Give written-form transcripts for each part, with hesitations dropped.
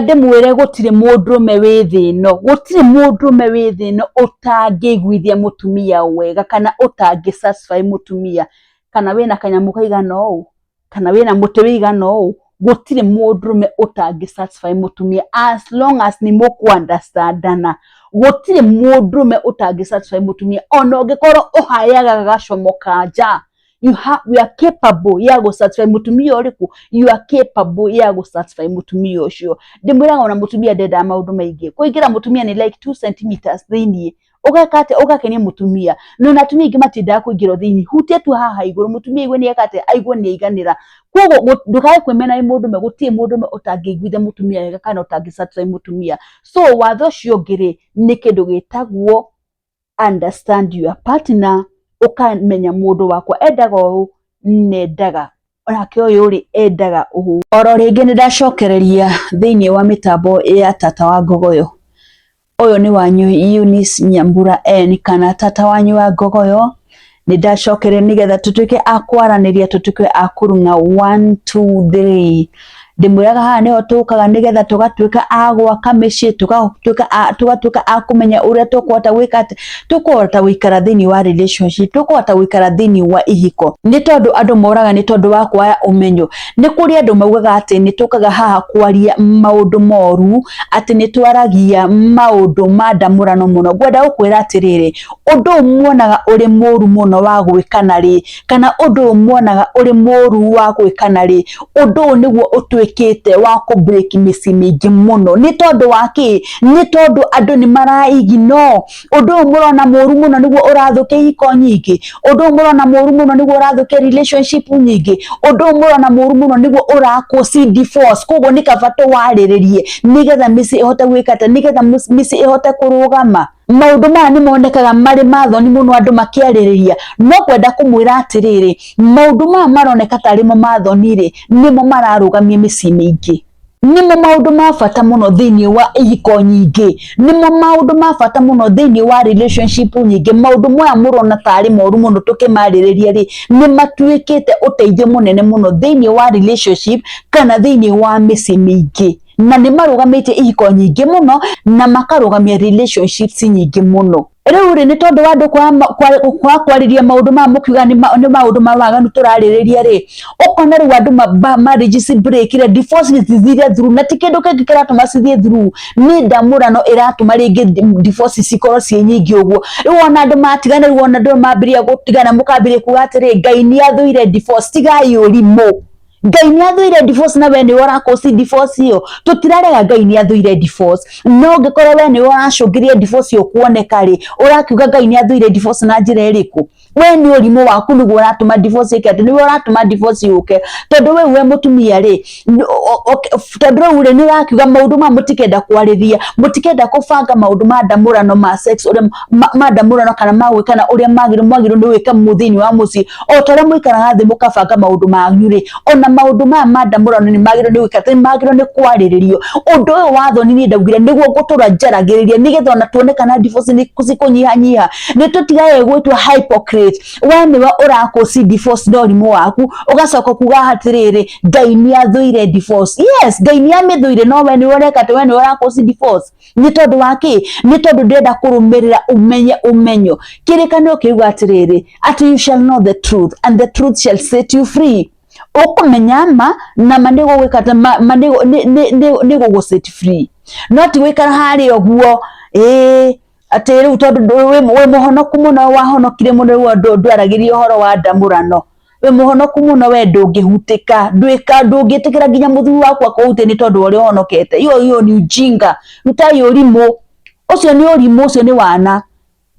Ndĩmwĩre gũtirĩ mũndũrũme wĩ thĩ ĩno, gũtirĩ mũndũrũme wĩ thĩ ĩno ũtangĩiguithia mũtumia wega kana ũtangĩ satisfy mũtumia, kana wĩna kanyamũ kaigana ũũ, kana wĩna mũtĩ wĩigana ũũ, gũtirĩ mũndũrũme ũtangĩ satisfy mũtumia as long as nĩ mũkũ understandana. Gũtirĩ mũndũrũme ũtangĩ satisfy mũtumia ona ũngĩkorwo ũhayaga gagacomoka nja, you are capable ya gũ satisfy mũtumia ũrĩkũ, you are capable ya gũ satisfy mũtumia ũcio. Ndĩmwĩraga ona mũtumia ndendaga maũndũ maingĩ, kũingĩra mũtumia nĩ like 2 centimeters thĩiniĩ, ũgeka atĩa, ũgakenia mũtumia. No na atumia aingĩ matiendaga kũingĩrwo thĩiniĩ, hutia tu haha igũrũ, mũtumia aigue nĩ eka atĩa, aigue nĩ aiganĩra. Koguo ndũkae kwĩmena wĩ mũndũrũme, gũtirĩ mũndũrũme ũtangĩiguithia mũtumia wega kana ũtangĩ satisfy mũtumia. So watho ũcio ũngĩ rĩ, nĩ kĩndũ gĩtagwo understand your partner, ũkamenya mũndũ wakwa endaga ũũ, nendaga onake ũyũ rĩ endaga ũũ. Oro rĩngĩ nĩ ndacokereria thĩiniĩ wa mĩtambo ya tata wa Ngogoyo. Ũyũ nĩ wanyu Eunice Nyambura N kana tata wanyu wa Ngogoyo. Nĩ ndacokereria nĩgetha tũtuĩke a kwaranĩria, tũtuĩke a kũrung'a 1 2 3. Ndĩmwĩraga haha nĩho tũkaga nĩgetha tũgatuĩka a gwaka mĩciĩ, tũgatuĩka a kũmenya ũrĩa tũkũhota gwĩka atĩ, tũkũhota gũikara thĩiniĩ wa relationship, tũkũhota gũikara thĩiniĩ wa ihiko. Nĩ tondũ andũ moraga nĩ tondũ wa kwaga ũmenyo. Nĩ kũrĩ andũ maugaga atĩ nĩ tũkaga haha kwaria maũndũ moru, atĩ nĩ twaragia maũndũ ma ndamũrano mũno. Ngwenda gũkwĩra atĩrĩrĩ, ũndũ ũyũ muonaga ũrĩ mũru mũno wa gwĩkana rĩ, kana ũndũ ũyũ muonaga ũrĩ mũru wa gwĩkana rĩ, ũndũ ũyũ nĩguo ũtuĩkĩte wa kũ break mĩciĩ mĩingĩ mũno. Nĩ tondũ wa kĩ? Nĩ tondũ andũ nĩ mara ignore ũndũ ũyũ mũrona mũru mũno nĩguo ũrathũkia ihiko nyingĩ, ũndũ ũyũ mũrona mũru mũno nĩguo ũrathũkia relationship nyingĩ, ũndũ ũyũ mũrona mũru mũno nĩguo ũra cause divorce. Koguo nĩ kaba tũwarĩrĩrie nĩgetha mĩciĩ ĩhote gwĩka atĩa, nĩgetha mĩciĩ ĩhote kũrũgama. Maũndũ maya nĩ monekaga marĩ ma thoni mũno andũ makĩarĩrĩria, no kwenda kũmwĩra atĩrĩrĩ, maũndũ maya maroneka tarĩ mo ma thoni rĩ, nĩmo mararũgamia mĩciĩ mĩingĩ. Nĩmo maũndũ ma bata mũno thĩiniĩ wa ihiko nyingĩ, nĩmo maũndũ ma bata mũno thĩiniĩ wa relationship nyingĩ. Maũndũ maya mũrona tarĩ moru mũno tũkĩmarĩrĩria rĩ, nĩ matuĩkĩte ũteithio mũnene mũno thĩiniĩ wa relationship kana thĩiniĩ wa mĩciĩ mĩingĩ, na nĩ marũgamĩtie ihiko nyingĩ mũno na makarũgamia relationships nyingĩ mũno. Rĩu rĩ, nĩ tondũ wa andũ kwaga kwarĩria maũndũ maya mũkiuga nĩ maũndũ ma waganu tũrarĩrĩria rĩ, ũkona rĩu andũ marriage ci break re, divorce cithire through, na ti kĩndũ kĩngĩ kĩratũma cithiĩ through, nĩ ndamũrano ĩratũma rĩngĩ divorce cikorwo ciĩ nyingĩ ũguo. Rĩu ona andũ matigana, rĩu ona andũ mambĩrĩria gũtigana, mũkambĩrĩria kuga atĩrĩ, Ngai nĩ athũire divorce. Tigai ũrimũ. Ngai nĩ athũire divorce na we nĩwe ũra cause divorce ĩyo. Tũtirarega Ngai nĩ athũire divorce, no ũngĩkorwo we nĩwe ũracũngĩria divorce ĩyo kuoneka rĩ, ũrakiuga Ngai nĩ athũire divorce na njĩra ĩrĩkũ? We nĩ ũrimũ waku nĩguo ũratũma divorce ĩke atĩ, nĩwe ũratũma divorce yũke, tondũ we we mũtumia rĩ, tondũ rĩu rĩ, nĩ ũrakiuga maũndũ maya mũtikenda kwarĩria, mũtikenda kũbanga maũndũ ma ndamũrano ma sex, ũrĩa ma ndamũrano kana ma gwĩkana ũrĩa mwagĩrĩirwo nĩ gwĩka thĩiniĩ wa mũciĩ. O ta ũrĩa mũikaraga thĩ mũkabanga maũndũ manyu rĩ, ona maũndũ maya ma ndamũrano nĩ magĩrĩirwo nĩ gwĩka atĩ, nĩ magĩrĩirwo nĩ kwarĩrĩrio. Ũndũ ũyũ wa thoni niĩ ndaugire nĩguo ngũtũra njaragĩrĩria nĩgetha ona tuone kana divorce nĩ cikũnyihanyiha. Nĩ tũtigage gwĩtua hypocrite. We nĩwe ũra cause divorce na ũrimũ waku, ũgacoka kuga atĩrĩrĩ, Ngai nĩ athũire divorce. Yes, Ngai nĩ amĩthũire, no we nĩwe ũreka atĩ, we nĩwe ũra cause divorce. Nĩ tondũ wa kĩ? Nĩ tondũ ndĩrenda kũrũmĩrĩra ũmenye ũmenyo. Kĩrĩkanĩro kĩuga atĩrĩrĩ, atĩ you shall know the truth and the truth shall set you free. Ũkũmenya ma na ma nĩ gũgwĩka atĩ, ma nĩ gũgũ set free, no ti gũikara harĩa ũguo ĩĩ atĩ rĩu tondũ wĩ mũhonoku mũno, wahonokire mũno, rĩu andũ ndwaragĩria ũhoro wa ndamũrano, wĩ mũhonoku mũno, we ndũngĩhutĩka, ndwĩka ndũngĩtĩkĩra nginya mũthuri waku akũhutie nĩ tondũ wa ũrĩa ũhonokete. Hiyo ni ujinga, rutai ũrimũ ũcio, nĩ ũrimũ ũcio, nĩ wana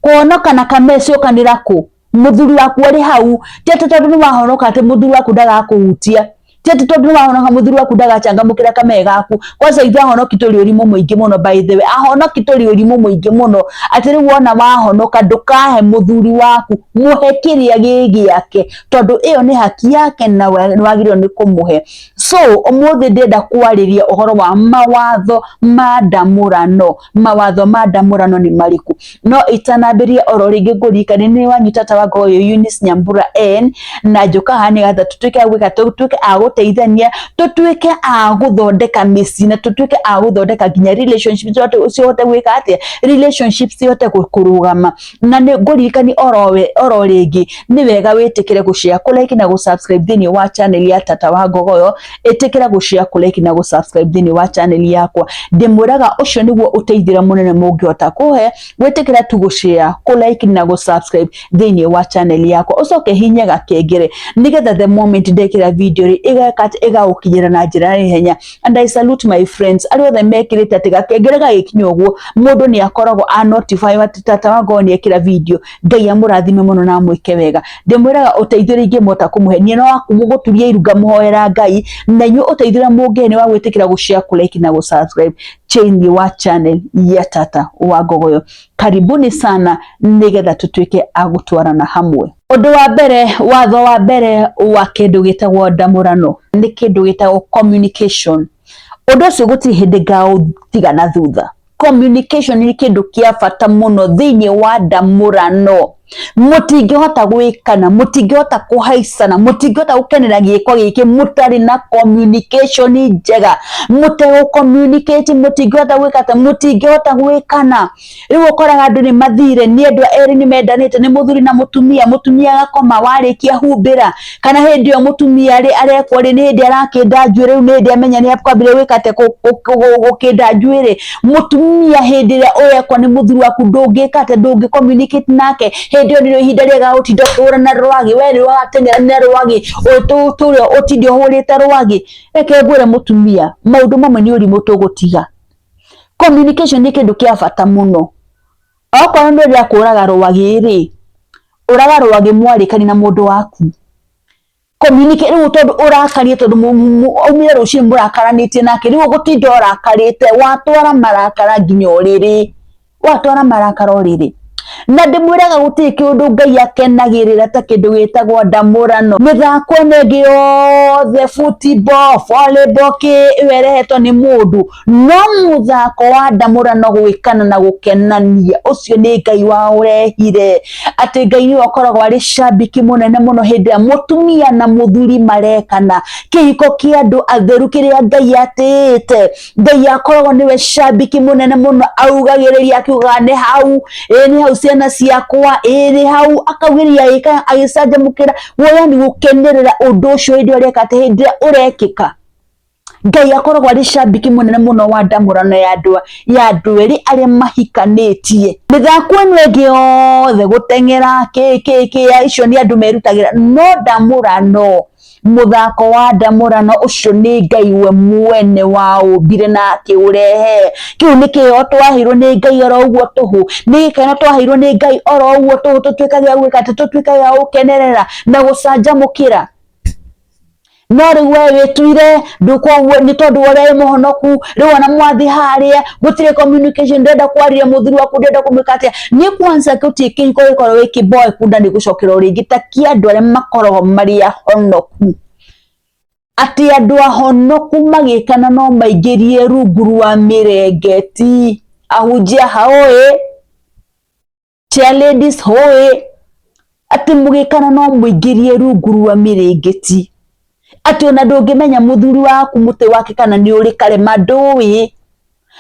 kũhonoka na kameci ũkanĩra kũ mũthuri waku arĩ hau. Ti atĩ tondũ nĩ wahonoka atĩ mũthuri waku ndagakũhutia, ti atĩ tondũ nĩ wahonoka mũthuri waku ndagachangamũkĩra kamee gaku. Kwanza ithuĩ ahonoki tũrĩ ũrimũ mũingĩ mũno, by the way, ahonoki tũrĩ ũrimũ mũingĩ mũno, atĩ rĩu wona wahonoka ndũkahe mũthuri waku, mũhe kĩrĩa gĩ gĩake, tondũ ĩyo nĩ haki yake na nĩ wagĩrĩirwo nĩ kũmũhe. So So ũmũthĩ ndĩrenda kwarĩria ũhoro wa mawatho ma ndamũrano. Mawatho ma ndamũrano nĩ marĩkũ? No itanambĩrĩria oro rĩngĩ ngũririkanie nĩ wanyu tata wa Ngogoyo Eunice Nyambura N, na njũka haha nĩgetha tũtuĩke a gwĩka, tũtuĩke a gũteithania, tũtuĩke a gũthondeka mĩciĩ na tũtuĩke a gũthondeka nginya relationship cihote gwĩka atĩa, relationship cihote kũrũgama. Na nĩ ngũririkanie oro rĩngĩ nĩ wega wĩtĩkĩre gũ share, kũ like na gũ subscribe thĩinĩ wa channel ya tata wa Ngogoyo. Ĩtĩkĩra gũ share, kũ like na gũ subscribe thĩinĩ wa channel yakwa. Ndĩmwĩraga ũcio nĩguo ũteithio mũnene mũngĩhota kũhe, gwĩtĩkĩra tu gũ share, kũ like na gũ subscribe thĩinĩ wa channel yakwa. Ũcoke hihinye gakengere nĩgetha the moment ndekĩra video rĩ, ĩgeka atĩ ĩgagũkinyĩra na njĩra ya ihenya. And I salute my friends arĩa othe mekĩrĩte atĩ gakengere gagĩkinya ũguo mũndũ nĩ akoragwo a notify atĩ tata wa Ngogoyo nĩ ekĩra video. Ngai amũrathime mũno na amwĩke wega. Ndĩmwĩraga ũteithio ũrĩa ingĩmũhota kũmũhe niĩ no gũturia iru ngamũhoera Ngai, na inyuĩ ũteithio ũrĩa mũngĩhe nĩ wa gwĩtĩkĩra gũ share, kũ like na gũ subscribe thĩinĩ wa channel ya tata wa Ngogoyo. Karibuni sana nĩgetha tũtuĩke a gũtwarana hamwe. Ũndũ wa mbere, watho wa mbere wa kĩndũ gĩtagwo ndamũrano nĩ kĩndũ gĩtagwo communication. Ũndũ ũcio gũtirĩ hĩndĩ ngaũtiga na thutha. Communication nĩ kĩndũ kĩa bata mũno thĩinĩ wa ndamũrano. Mũtingĩhota gwĩkana, mũtingĩhota kũhaicana, mũtingĩhota gũkenera gĩko gĩkĩ mũtarĩ na communication njega. Mũtegũ communicate mũtingĩhota gwĩka atĩa, mũtingĩhota gwĩkana. Rĩu ũkoraga andũ nĩ mathire, nĩ endwa erĩ nĩ mendanĩte, nĩ mũthuri na mũtumia, mũtumia agakoma warĩkia humbĩra, kana hĩndĩ ĩyo mũtumia rĩ arekwo rĩ, nĩ hĩndĩ arakĩnda njuĩrĩ, rĩu nĩ hĩndĩ amenya nĩ akwambĩrĩria gwĩka atĩa, gũkĩnda njuĩrĩ. Mũtumia hĩndĩ ĩrĩa ũrekwo nĩ mũthuri waku ndũngĩka atĩa, ndũngĩ communicate nake, hĩndĩ ĩyo nĩrĩo ihinda rĩega gũtinda ũkĩhũrana rwagĩ, we nĩwe wateng'erania rwagĩ, ũtũre ũtinde ũhũrĩte rwagĩ. Reke ngwĩre mũtumia, maũndũ mamwe nĩ ũrimũ tũgũtiga. Communication nĩ kĩndũ kĩa bata mũno. Okorwo nĩ ũrenda kũraga rwagĩ rĩ, ũraga rwagĩ mwarĩkania na mũndũ waku. Communicate rĩu tondũ ũrakarie tondũ aumire rũcinĩ mũrakaranĩtie nake, rĩu ũgũtinda ũrakarĩte, watwara marakara nginya ũrĩrĩ, watwara marakara ũrĩrĩ. Na ndĩmwĩraga gũtirĩ kĩũndũ Ngai akenagĩrĩra ta kĩndũ gĩtagwo ndamũrano. Mĩthako ĩno ĩngĩ yothe, football, volleyball, kĩ ĩyo ĩrehetwo nĩ mũndũ, no mũthako wa ndamũrano gwĩkana na gũkenania ũcio nĩ Ngai waũrehire. Atĩ Ngai nĩwe ũkoragwo arĩ cambĩki mũnene mũno hĩndĩ ĩrĩa mũtumia na mũthuri marekana, kĩhiko kĩa andũ atheru kĩrĩa Ngai atĩĩte. Ngai akoragwo nĩwe cambĩki mũnene mũno, augagĩrĩria akiugaga nĩ hau, ĩĩ nĩ hau ciana ciakwa, ĩĩ nĩ hau, akaugĩrĩria agĩka agĩcanjamũkĩra, yani gũkenerera ũndũ ũcio hĩndĩ ĩrĩa ũreka atĩ hĩndĩ ĩrĩa ũrekĩka. Ngai akoragwo arĩ cambĩki mũnene mũno wa ndamũrano ya andũ ya andũ erĩ arĩa mahikanĩtie. Mĩthako ĩno ĩngĩ yothe gũteng'era kĩ kĩ kĩ icio nĩ andũ merutagĩra, no ndamũrano, mũthako wa ndamũrano ũcio nĩ Ngai we mwene waũmbire na akĩũrehe. Kĩu nĩ kĩheo twaheirwo nĩ Ngai oro ũguo tũhũ, nĩ gĩkeno twaheirwo nĩ Ngai oro ũguo tũhũ, tũtuĩkage a gwĩka atĩ, tũtuĩkage a gũkenerera na gũcanjamũkĩra. No rĩu we wĩtuire ndũkũguo nĩ tondũ wa ũrĩa wĩ mũhonoku, rĩu ona mwathi harĩa gũtirĩ communication, ndũrenda kwarĩria mũthuri waku, ndũrenda kũmwĩka atĩa. Niĩ kwanza gũtirĩ kĩhiko gĩkoragwo gĩ kĩboeku na nĩ gũcokera o rĩngĩ ta kĩa andũ arĩa makoragwo marĩ ahonoku. Atĩ andũ ahonoku magĩkana no maingĩrie rungu rwa mĩrengeti, ahunjia haũĩ, chair ladies hũĩ, atĩ mũgĩkana no mũingĩrie rungu rwa mĩrĩngĩti, atĩ ona ndũngĩmenya mũthuri waku mũtĩ wake kana nĩ ũrĩ karema ndũĩ,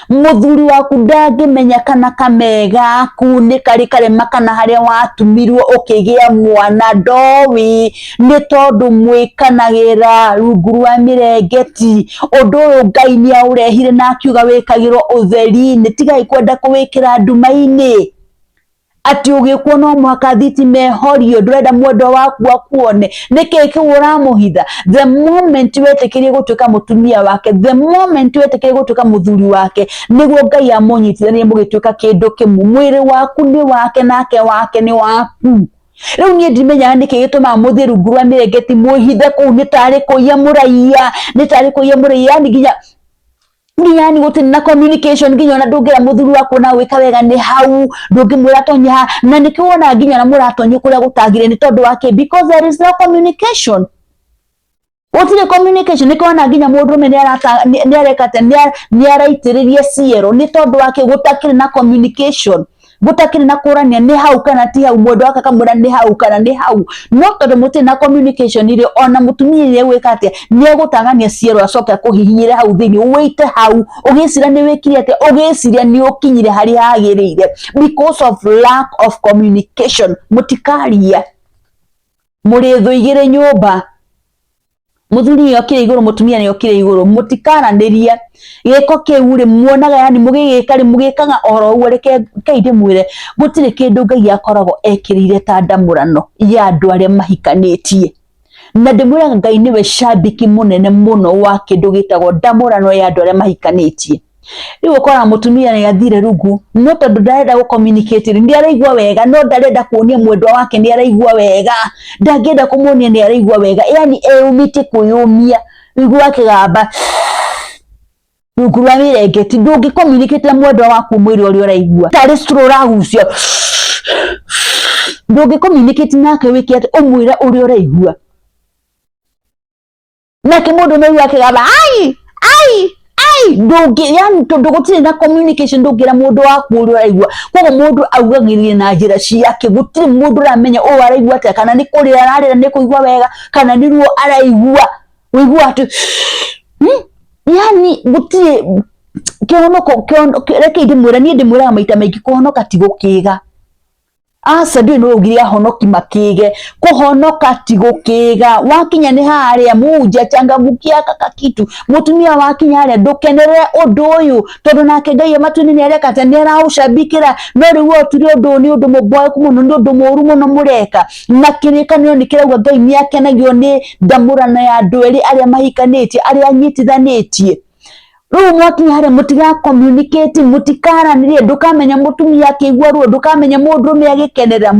mũthuri waku ndangĩmenya kana kame gaku nĩ karĩ karema kana harĩa watumirwo ũkĩgĩa mwana ndoĩ, nĩ tondũ mwĩkanagĩra rungu rwa mĩrengeti. Ũndũ ũyũ Ngai nĩ aũrehire na akiuga wĩkagĩrwo ũtheri-inĩ, tigai kwenda kũwĩkĩra nduma-inĩ. Atĩ ũgĩkwo no mũhaka thitima ĩhorio, ndũrenda mwendwa waku akuone, nĩkĩ kĩu ũramũhitha? The moment wetĩkĩrie gũtuĩka mũtumia wake, the moment wetĩkĩrie gũtuĩka mũthuri wake, nĩguo Ngai amũnyitithanirie mũgĩtuĩka kĩndũ kĩmwe. Mwĩrĩ waku nĩ wake nake wake nĩ waku. Rĩu niĩ ndimenyaga nĩkĩ gĩtũmaga mũthiĩ rungu rwa mĩrengeti mwĩhithe kũu, nĩ tarĩ kũiya mũraiya, nĩ tarĩ kũiya mũraiya, yani nginya nginya yani gũtirĩ na communication, nginya ona ndũngĩra mũthuri waku ona gwĩka wega nĩ hau, ndũngĩmwĩra tonye haha, na nĩkĩo wonaga nginya ona mũratonyio kũrĩa gũtagĩrĩire nĩ tondũ wa kĩ? Because there is no communication. Gũtirĩ communication. Nĩ kona nginya mũndũrũme nĩ areka atĩa, nĩ araitĩrĩria ciero nĩ tondũ wake gũtakĩrĩ na communication, gũtakĩrĩ na kũrania nĩ hau kana ti hau. Mwendwa wake akamwĩra nĩ hau kana nĩ hau, no tondũ mũtirĩ na communication rĩ, ona mũtumia nĩ egwĩka atĩa, nĩ egũtagania ciero acoke akũhihinyĩre hau thĩinĩ, wĩite hau ũgĩciria nĩ wĩkire atĩa, ũgĩciria nĩ ũkinyire harĩa hagĩrĩire, because of lack of communication. Mũtikaria, mũrĩ thũ igĩrĩ nyũmba, muthuri nĩ okire igũrũ, mũtumia nĩ okire igũrũ, mũtikaranĩrie. Gĩko kĩu rĩ, muonaga yani mũgĩgĩka rĩ, mũgĩkaga oro ũguo. Reke Ngai ndĩmwĩre, gũtirĩ kĩndũ Ngai akoragwo ekĩrĩire ta ndamũrano ya andũ arĩa mahikanĩtie. Na ndĩmwĩraga Ngai nĩwe cambiki mũnene mũno wa kĩndũ gĩtagwo ndamũrano ya andũ arĩa mahikanĩtie. Rĩu ũkoraga mũtumia nĩ athire rungu, no tondũ ndarenda gũ communicate rĩ, nĩ araigua wega, no ndarenda kuonia mwendwa wake nĩ araigua wega, ndangĩenda kũmuonia nĩ araigua wega, yani eyũmĩtie kwĩyũmia, ũigua akĩgamba rungu rwa mĩrengeti. Ndũngĩ communicate na mwendwa waku ũmwĩre ũrĩa ũraigua, tarĩ straw ũragucia, ndũngĩ communicate nake wĩke atĩ ũmwĩre ũrĩa ũraigua. Nake mũndũ ũmwe akĩgamba ai ai ai, ndũngĩ, yani tondũ gũtirĩ na communication, ndũngĩra mũndũ waku ũrĩa ũraigua. Koguo mũndũ augagĩrĩria na njĩra ciake, gũtirĩ mũndũ ũramenya ũũ araigua atĩa, kana nĩ kũrĩra ararĩra nĩ kũigua wega, kana nĩ ruo araigua, ũigua atĩ yani gũtirĩ kĩhonoko. Reke ndĩmwĩre, niĩ ndĩmwĩraga maita maingĩ, kũhonoka ti gũkĩga. Aca, ndiũĩ nĩ ũgire ahonoki makĩge. Kũhonoka ti gũkĩga. Wakinya nĩ harĩa munja changamukia kaka kitu, mũtumia wakinya harĩa ndũkenerere ũndũ ũyũ, tondũ nake Ngai matu-inĩ nĩ areka atĩa, nĩ araũcambikĩra. No rĩu we ũtire ũndũ ũyũ nĩ ũndũ mũboeku mũno, nĩ ũndũ mũũru mũno mũreka. Na kĩrĩkanĩro nĩ kĩrauga Ngai nĩ akenagio nĩ ndamũrano ya andũ erĩ arĩa mahikanĩtie, arĩa anyitithanĩtie. Rĩu mwakinya harĩa mũtiga communicate, mũtikaranĩrie, ndũkamenya mũtumia akĩigua ruo, ndũkamenya mũndũrũme agĩkenerera,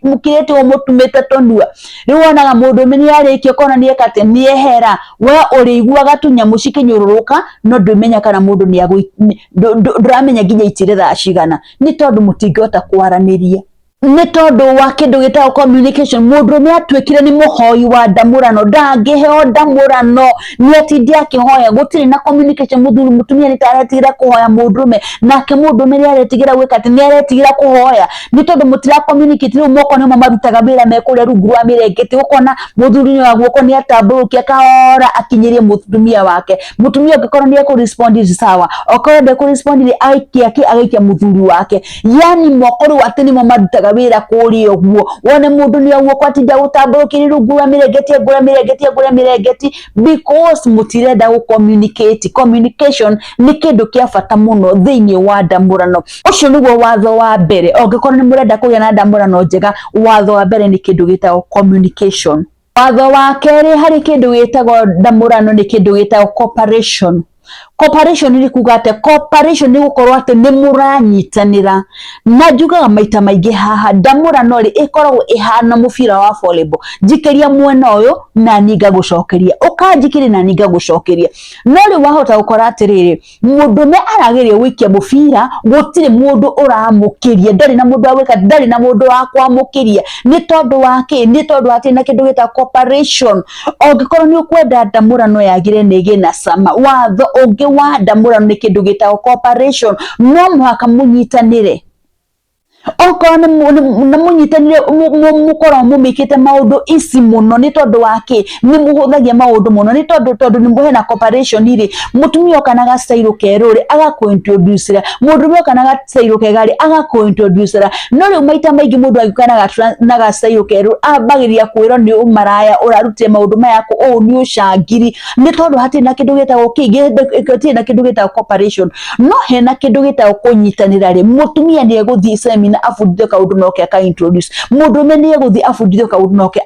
mũkirĩte ũguo mũtumĩte tũnua. Rĩu wonaga mũndũrũme nĩ arĩkia, ũkona nĩ eka atĩa, nĩ ehera. We ũrĩiguaga tũnyamũ cikĩnyũrũrũka, no ndũmenya kana mũndũ nĩ ndũramenya nginya itire thaa cigana, nĩ tondũ mũtingĩhota kwaranĩria, nĩ tondũ wa kĩndũ gĩtagwo communication. Mũndũrũme atuĩkire nĩ mũhoi wa ndamũrano, ndangĩheo ndamũrano, nĩ atinde akĩhoya. Gũtirĩ na communication. Mũthuri mũtumia nĩ ta aretigĩra kũhoya mũndũrũme, nake mũndũrũme nĩ aretigĩra gwĩka atĩ nĩ aretigĩra kũhoya, nĩ tondũ mũtira communicate. Rĩu moko nĩmo marutaga wĩra me kũrĩa rungu rwa mĩrengeti. Ũkona mũthuri nĩ wa guoko nĩ atambũrũkia kahora akinyĩrie mũtumia wake. Mũtumia ũngĩkorwo nĩ ekũ respond sawa, okorwo ndekũ respond rĩ, aikia kĩ, agaikia mũthuri wake. Yani moko rĩu atĩ nĩmo marutaga wĩra kũrĩa ũguo. Wone mũndũ nĩ guoko atinda gũtambũrũkĩria rungu rwa mĩrengeti, ngũra mĩrengeti, ngũra mĩrengeti, because mũtirenda gũ communicate. Communication nĩ kĩndũ kĩa bata mũno thĩinĩ wa ndamũrano. Ũcio nĩguo watho wa mbere. Ũngĩkorwo nĩ mũrenda kũgĩa na ndamũrano njega, watho wa mbere nĩ kĩndũ gĩtagwo communication. Watho wa kerĩ harĩ kĩndũ gĩtagwo ndamũrano nĩ kĩndũ gĩtagwo cooperation. Cooperation nĩ kuga atĩa? Cooperation nĩ gũkorwo atĩ nĩ mũranyitanĩra. Na njugaga maita maingĩ haha, ndamũrano rĩ, ĩkoragwo ĩhana mũbira wa volleyball. Njikĩria mwena ũyũ na niĩ ngagũcokeria, ũkanjikĩria na niĩ ngagũcokeria. No rĩu wahota gũkora atĩrĩrĩ, mũndũme arageria gũikia mũbira, gũtirĩ mũndũ ũramũkĩria, ndarĩ na mũndũ wa gwĩka, ndarĩ na mũndũ wa kwamũkĩria. Nĩ tondũ wa kĩ? Nĩ tondũ hatirĩ na kĩndũ gĩtagwo cooperation. Ũngĩkorwo nĩ ũkwenda ndamũrano yagĩre na ĩgĩe na cama, watho ũngĩ wa ndamũrano nĩ kĩndũ gĩtagwo cooperation. No mũhaka mũnyitanĩre. Okorwo nĩ mũnyitanĩre, mũkorwo mũmĩkĩte maũndũ ici mũno. Nĩ tondũ wa kĩ? Nĩ mũhũthagia maũndũ mũno, nĩ tondũ nĩ hena cooperation rĩ, mũtumia oka na gacitairũ kerũ rĩ, agakũ introduce ra, mũndũrũme oka na gacitairũ kega rĩ, agakũ introduce ra. No rĩu maita maingĩ mũndũ angĩũka na gacitairũ kerũ, ambagĩrĩria kwĩrwo nĩ ũmaraya, ũrarutire maũndũ maya kũ, ũũ nĩ ũcangiri, nĩ tondũ hatirĩ na kĩndũ gĩtagwo kĩ, hatirĩ na kĩndũ gĩtagwo cooperation. No hena kĩndũ gĩtagwo kũnyitanĩra rĩ, mũtumia nĩ egũthiĩ seminar abundithio kaũndũ noke aka introduce, mũndũrũme nĩ egũthiĩ abundithio kaũndũ noke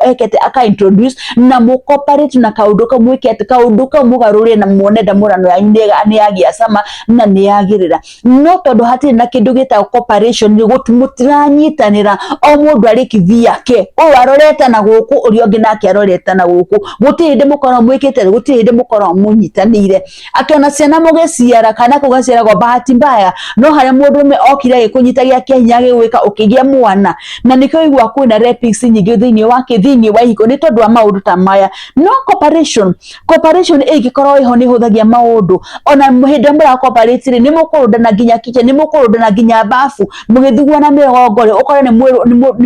ekete aka introduce, na mũ cooperate na kaũndũ kau, mwĩke atĩ kaũndũ kau mũgarũre na muone ndamũrano yanyu nĩ yagĩa cama na nĩ yagĩrĩra. No tondũ hatirĩ na kĩndũ gĩtagwo cooperation, mũtiranyitanĩra, o mũndũ arĩ kivyake, ũyũ arorete na gũkũ, ũrĩa ũngĩ nake arorete na gũkũ, gũtirĩ hĩndĩ mũkoragwo mwĩkĩte, gũtirĩ hĩndĩ mũkoragwo mũnyitanĩire. Atĩ ona ciana mũgĩciara, kana kau gaciaragwo bahati mbaya, no harĩa mũndũrũme okire agĩkũnyita gĩa kĩa hinya agĩgwĩka ũkĩgĩa mwana. Na nĩkĩo ũiguaga kwĩna rapists nyingĩ thĩinĩ wa kĩ, thĩinĩ wa ihiko nĩ tondũ wa maũndũ ta maya. No cooperation, cooperation ĩngĩkorwo ĩho nĩ ĩhũthagia maũndũ. Ona hĩndĩ ĩrĩa mũra cooperate rĩ, nĩ mũkũrũndana nginya kitchen, nĩ mũkũrũndana nginya bafu, mũgĩthuguana mĩgongo rĩ, ũkore nĩ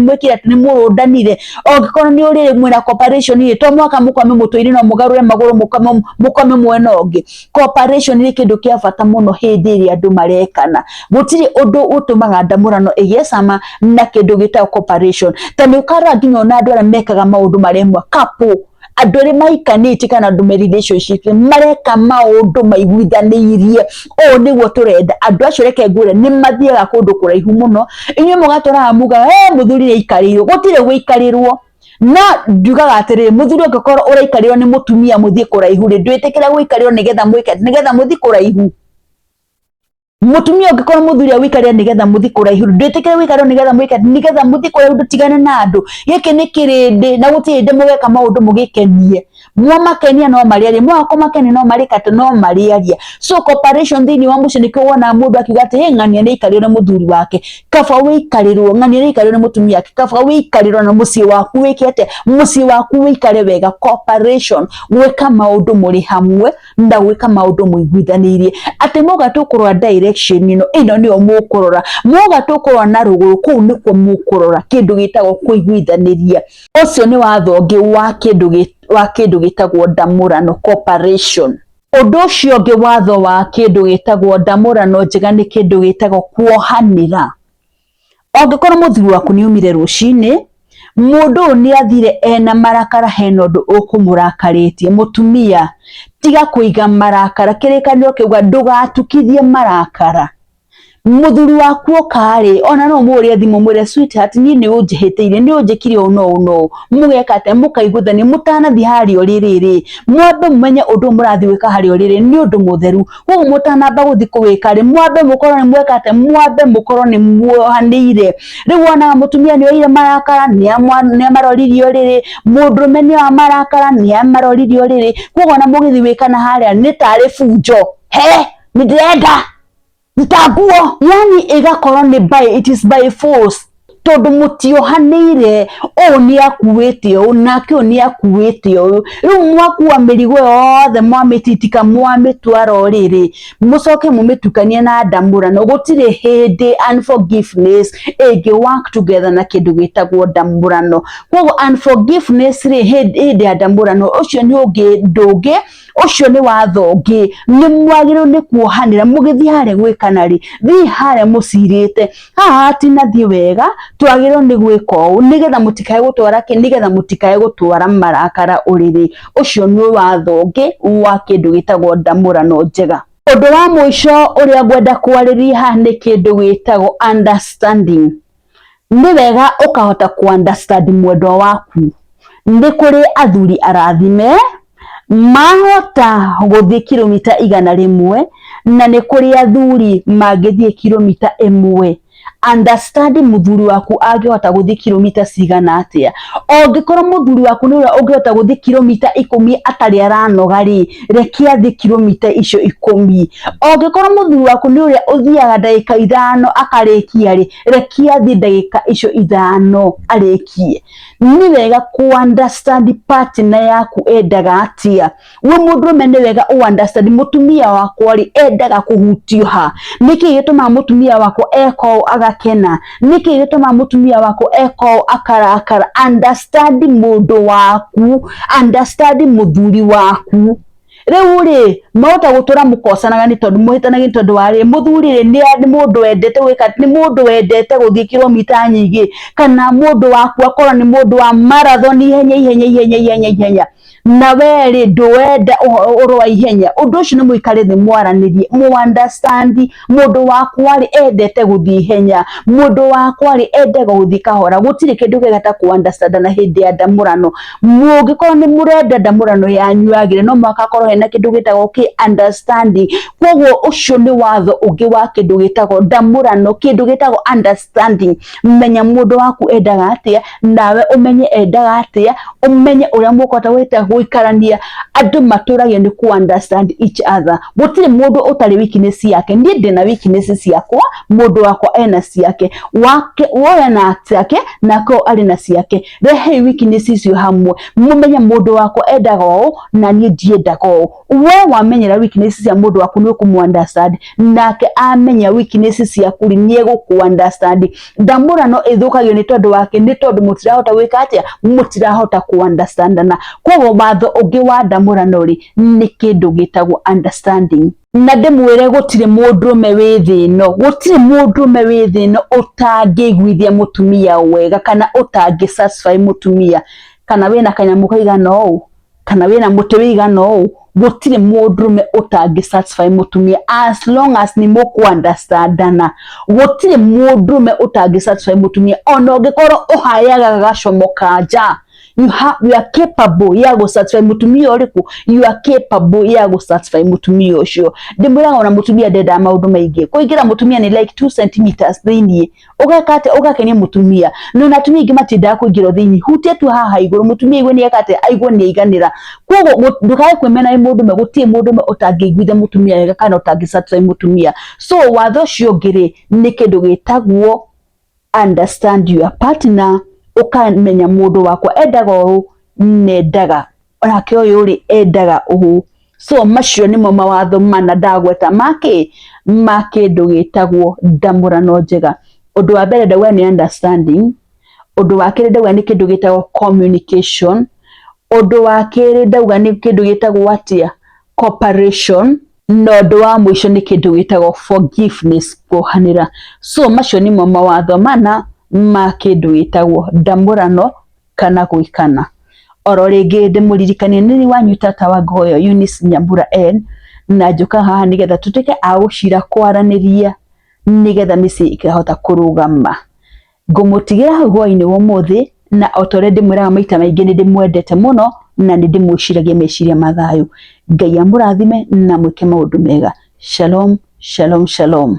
mwĩkire atĩ, nĩ mũrũndanire. Angĩkorwo nĩ ũrĩrĩ mwĩna cooperation rĩ, to mũhaka mũkome mũtwe-inĩ, no mũgarũre magũrũ mũkome mwena ũngĩ. Cooperation nĩ kĩndũ kĩa bata mũno hĩndĩ ĩrĩa andũ marekana. Gũtirĩ ũndũ ũtũmaga ndamũrano ĩgĩe cama na kĩndũ gĩtagwo cooperation. Ta nĩ ũkarora nginya ona andũ arĩa mekaga maũndũ maremwa, couple, andũ arĩa mahikanĩtie kana andũ me relationship mareka maũndũ maiguithanĩirie, ũũ nĩguo tũrenda. Andũ acio reke ngwĩre nĩ mathiaga kũndũ kũraihu mũno. Inyuĩ mũgatũraga mugaga mũthuri nĩ aikarĩirwo. Gũtirĩ gũikarĩrwo. No njugaga atĩrĩrĩ, mũthuri ũngĩkorwo ũraikarĩrwo nĩ mũtumia mũthiĩ kũraihu rĩ, ndwĩtĩkĩre gũikarĩrwo nĩgetha mwĩke, nĩgetha mũthiĩ kũraihu. Mũtumia ũngĩkorwo mũthuri agũikarĩra nĩgetha mũthiĩ kũraihu, ndwĩtĩkĩre gũikarĩrwo nĩgetha mwĩke, nĩgetha mũthiĩ kũraihu ndũtigane na andũ. Gĩkĩ nĩ kĩrĩndĩ na gũtirĩ hĩndĩ mũgeka maũndũ mũgĩkenie. Mwamakenia no marĩaria, mwaga kũmakenia no marĩka atĩ, no marĩaria. So cooperation thĩinĩ wa mũciĩ nĩkĩo wonaga mũndũ akiuga atĩ hĩ, ng'ania nĩ aikarĩrwo nĩ mũthuri wake, kaba wĩikarĩrwo, ng'ania nĩ aikarĩrwo nĩ mũtumia wake, kaba wĩikarĩrwo na mũciĩ waku wĩke atĩa, mũciĩ waku wĩikare wega. Cooperation, gwĩka maũndũ mũrĩ hamwe na gwĩka maũndũ mũiguithanĩirie. Atĩ mwauga tũkũrora direction ĩno, ĩno nĩyo mũkũrora, mwauga tũkũrora na rũgũrũ, kũu nĩkuo mũkũrora, kĩndũ gĩtagwo kũiguithanĩria. Ũcio nĩ watho ũngĩ wa kĩndũ gĩtagwo ndamũrano, cooperation. Ũndũ ũcio ũngĩ watho wa kĩndũ gĩtagwo ndamũrano njega nĩ kĩndũ gĩtagwo kuohanĩra. Angĩkorwo mũthuri waku nĩ aumire rũcinĩ, mũndũ ũyũ nĩ athire ena marakara, hena ũndũ ũkũmũrakarĩtie, mũtumia tiga kũiga marakara. Kĩrĩkanĩro kĩuga ndũgatukithie marakara. Mũthuri waku oka rĩ, ona no ũmũhũrĩre thimũ ũmwĩre sweetheart, niĩ nĩ ũnjĩhĩtĩirie, nĩ ũnjĩkire ũũ na ũũ na ũũ. Mũgeka atĩa? Mũkaiguithania mũtanathiĩ harĩa ũrĩrĩ rĩ, mwambe mũmenye ũndũ ũyũ mũrathiĩ gwĩka harĩa ũrĩrĩ nĩ ũndũ mũtheru. Koguo mũtanamba gũthiĩ kũwĩka rĩ, mwambe mũkorwo nĩ mweka atĩa, mwambe mũkorwo nĩ muohanĩire. Rĩu wonaga mũtumia nĩ oire marakara, nĩ amaroririe ũrĩrĩ, mũndũrũme nĩ oya marakara, nĩ amaroririe ũrĩrĩ. Koguo ona mũgĩthiĩ gwĩkana harĩa nĩ tarĩ bunjo, he nĩ ndĩrenda ruta nguo, yani ĩgakorwo nĩ by, it is by force, tondũ mũtiohanĩire. Ũũ nĩ akuĩte ũũ nake ũũ nĩ akuĩte ũũ, rĩu mwakua mĩrigo yothe, mwamĩtitika, mwamĩtwara ũrĩrĩ, mũcoke mũmĩtukanie na ndamũrano. Gũtirĩ hĩndĩ unforgiveness ĩngĩ work together na kĩndũ gĩtagwo ndamũrano. Koguo unforgiveness rĩ, hĩndĩ ya ndamũrano, ũcio nĩ ũngĩ ndũngĩ, ũcio nĩ watho ũngĩ. Nĩ mwagĩrĩirwo nĩ kuohanĩra mũgĩthiĩ harĩa gwĩkana rĩ, thiĩ harĩa mũcirĩte, haha hatinathiĩ wega, twagĩrĩirwo nĩ gwĩka ũũ nĩgetha mũtikae gũtwara kĩ, nĩgetha mũtikae gũtwara marakara ũrĩrĩ. Ũcio nĩ watho ũngĩ wa kĩndũ gĩtagwo ndamũrano njega. Ũndũ wa mũico ũrĩa ngwenda kwarĩria haha nĩ kĩndũ gĩtagwo understanding. Nĩ wega ũkahota ku understand mwendwa waku. Nĩ kũrĩ athuri arathime mahota gũthiĩ kilomita 100, na nĩ kũrĩ athuri mangĩthiĩ kilomita 1. Understand mũthuri waku angĩhota gũthiĩ kilomita cigana atĩa. Ũngĩkorwo mũthuri waku nĩ ũrĩa ũngĩhota gũthiĩ kilomita 10 atarĩ aranoga rĩ, reke athiĩ kilomita icio 10. Ũngĩkorwo mũthuri waku nĩ ũrĩa ũthiaga ndagĩka 5 akarĩkia rĩ, reke athiĩ ndagĩka icio 5 arĩkie. Nĩ wega ku understand partner yaku endaga atĩa. We mũndũrũme nĩ wega ũ understand mũtumia wakwa rĩ, endaga kũhutio ha, nĩkĩ gĩtũmaga mũtumia wakwa eka ũũ agakena, nĩkĩ gĩtũmaga mũtumia wakwa eka ũũ akarakara. Understand mũndũ waku, understand mũthuri waku. Rĩu rĩ, mwahota gũtũra mũkocanaga nĩ tondũ mũhĩtanagia nĩ tondũ wa rĩ, mũthuri rĩ, nĩ mũndũ wendete gwĩka, nĩ mũndũ wendete gũthiĩ kilomita nyingĩ, kana mũndũ waku akorwo nĩ mũndũ wa marathon, ihenya ihenya ihenya ihenya ihenya, na we rĩ, ndũwenda ũhoro wa ihenya. Ũndũ ũcio nĩ mũikare thĩ mwaranĩrie, mũ understand mũndũ wakwa rĩ, endete gũthiĩ ihenya, mũndũ wakwa rĩ, endaga gũthiĩ kahora. Gũtirĩ kĩndũ kĩega ta kũ understand na hĩndĩ ya ndamũrano. Mũngĩkorwo nĩ mũrenda ndamũrano yanyu yagĩre, no mũhaka hakorwo hena kĩndũ gĩtagwo kĩ Kĩ understanding. Koguo ũcio nĩ watho ũngĩ wa kĩndũ gĩtagwo ndamũrano, kĩndũ gĩtagwo understanding. Menya mũndũ waku endaga atĩa, nawe ũmenye endaga atĩa, ũmenye ũrĩa mũkũhota gwĩta gũikarania. Andũ matũragio nĩ ku understand each other. Gũtirĩ mũndũ ũtarĩ weakness yake. Niĩ ndĩna weakness ciakwa, mũndũ wakwa ena ciake, wake we ena ciake, nake ũyũ arĩ na ciake. Rehei weakness icio hamwe, mũmenye mũndũ wakwa endaga ũũ na niĩ ndiendaga ũũ. We wamenyera weakness cia mũndũ waku nĩ ũkũmũ understand, nake amenya weakness ciaku rĩ, nĩ egũkũ understand. Ndamũrano ĩthũkagio nĩ tondũ wake, nĩ tondũ mũtirahota gwĩka atĩa, mũtirahota kũ understandana. Koguo watho ũngĩ wa ndamũrano rĩ, nĩ kĩndũ gĩtagwo understanding. Na ndĩmwĩre gũtirĩ mũndũrũme wĩ thĩ ĩno, gũtirĩ mũndũrũme wĩ thĩ ĩno ũtangĩiguithia mũtumia wega kana ũtangĩ satisfy mũtumia, kana wĩna kanyamũ kaigana ũũ, kana wĩna mũtĩ wĩigana ũũ, gũtirĩ mũndũrũme ũtangĩ satisfy mũtumia as long as nĩ mũkũ understandana. Gũtirĩ mũndũrũme ũtangĩ satisfy mũtumia ona ũngĩkorwo ũhayaga gacomoka nja. You are capable ya gũ satisfy mũtumia ũrĩkũ, you are capable ya gũ satisfy mũtumia ũcio. Ndĩmwĩraga ona mũtumia ndendaga maũndũ maingĩ, kũingĩra mũtumia nĩ like 2 centimeters thĩiniĩ, ũgeka atĩa, ũgakenia mũtumia. No na atumia aingĩ matiendaga kũingĩrwo thĩiniĩ, hutia tu haha igũrũ, mũtumia aigue nĩ eka atĩa, aigue nĩ aiganĩra. Koguo ndũkae kwĩmena wĩ mũndũrũme, gũtirĩ mũndũrũme ũtangĩiguithia mũtumia wega kana ũtangĩ satisfy mũtumia. So watho ũcio ũngĩ rĩ, nĩ kĩndũ gĩtagwo understand your partner, ũkamenya mũndũ wakwa endaga ũũ, nendaga onake ũyũ rĩ endaga ũũ. So macio nĩmo mawatho mana ndagweta makĩ ma kĩndũ gĩtagwo ndamũrano njega. Ũndũ wa mbere ndauga nĩ understanding, ũndũ wa kerĩ ndauga nĩ kĩndũ gĩtagwo communication, ũndũ wa kerĩ ndauga nĩ kĩndũ gĩtagwo atĩa, cooperation, na ũndũ wa mũico nĩ kĩndũ gĩtagwo forgiveness, kuohanĩra. So macio nĩmo mawatho mana ma kĩndũ gĩtagwo ndamũrano kana gwĩkana. Oro rĩngĩ ndĩmũririkanie nĩ wanyu tata wa Ngoyo Eunice Nyambura N, na njũka haha nĩgetha tũtuĩke a gũcira kwaranĩria nĩgetha mĩciĩ ĩkahota kũrũgama. Ngũmũtigĩra hau hwaĩ-inĩ wa ũmũthĩ, na o ta ũrĩa ndĩmwĩraga maita maingĩ nĩ ndĩmwendete mũno na nĩ ndĩmwĩciragia meciria ma thayũ. Ngai amũrathime na mwĩke maũndũ mega. Shalom, shalom, shalom.